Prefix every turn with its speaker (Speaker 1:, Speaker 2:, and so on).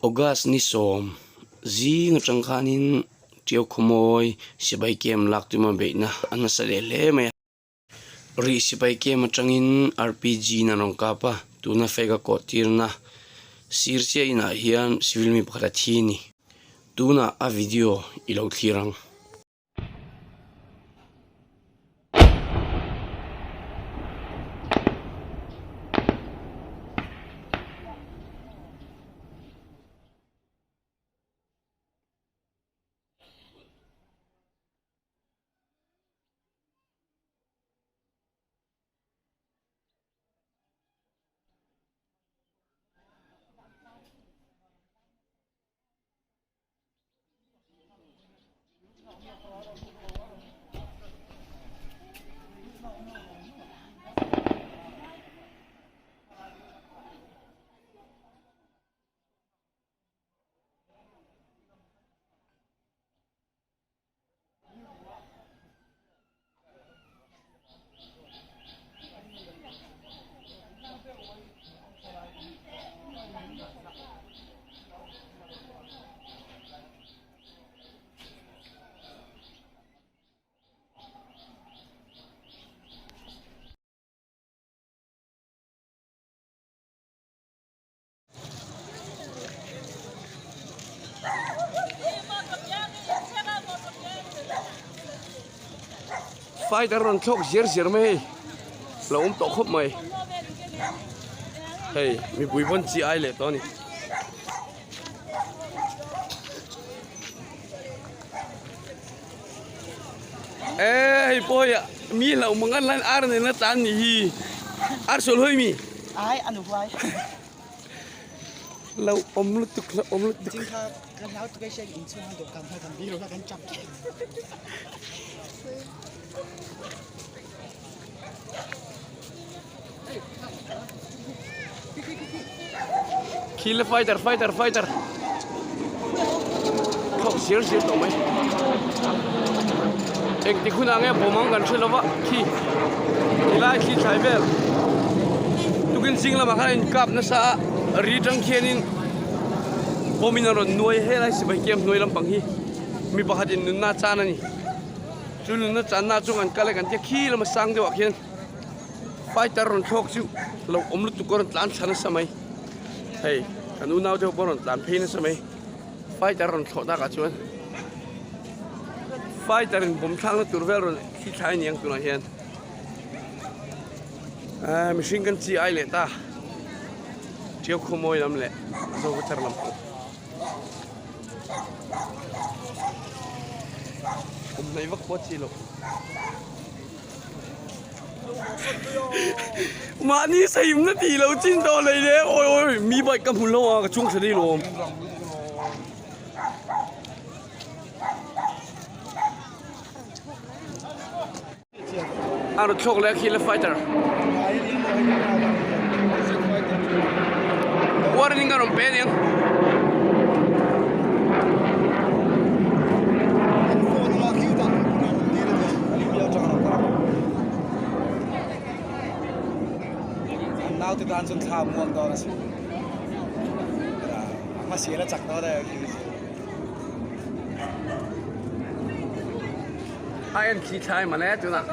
Speaker 1: August ni sawm zing atang khanin Tiau khawmawi sipai camp lak tuma beihna a nasa leh hle mai a. Rih sipai camp atangin RPG in an rawn kap a, tuna fake a kawh tirna sir chiah inah hian civil mi pakhat a thi a ni. Tunah a video i lo thlir ang. Fighter rawn thlawk ziar ziar mai hei lo awm tawh khawp mai hei mipui pawn chi ai leh tawh a ni. E hei pawh hei mi hlauh mang an lan ar nen a tlan nih hi ar sual hawi mi.
Speaker 2: Ai anu huai.
Speaker 1: Lo awm lutuk lo awm lutuk.
Speaker 2: Ching kha kan hlau tuk ai sian in chhung han dawhkan kha kan biro kha kan chap.
Speaker 1: Khi la fighter fighter fighter. Thawk zir zir tawh mai. Engtik hunah nge bawm ang kan hre lova khi tilai thli thlai vel tukin zing lamah khan a inkap nasa a ri tang khianin bawmin a rawn nuai helai sipai camp hnuai lampang hi mi pakhatin nunna a chan a ni chu nunna channa chu an kal e kan tia khi lama sang deuhah khian fighter rawn thlawk chu lo awm lutuk a rawn tlan thla nasa mai hei kan unau te ho pawh rawn tlan phei nasa mai. Fighter rawn thlawh takah chuan fighter in bawm thlakna tur vel rawn thli thlai aniang tunah hian ahh mihring kan chi ai leh ta tiau khawmawi lam leh zovathar lam pawh awm hnaih vak pawh a chi loh mahni sahimna tih loh chin tawh lei le awi awi mi bike ka hmu lo a ka chung thla dei lawm. A rawn thlawk leh a khi la fighter warning a rawn pe aniang.
Speaker 2: Naute tan chuan thla muang dawn a si. Hmasial a chak dawn e.
Speaker 1: A en khi thlai mawle tunah.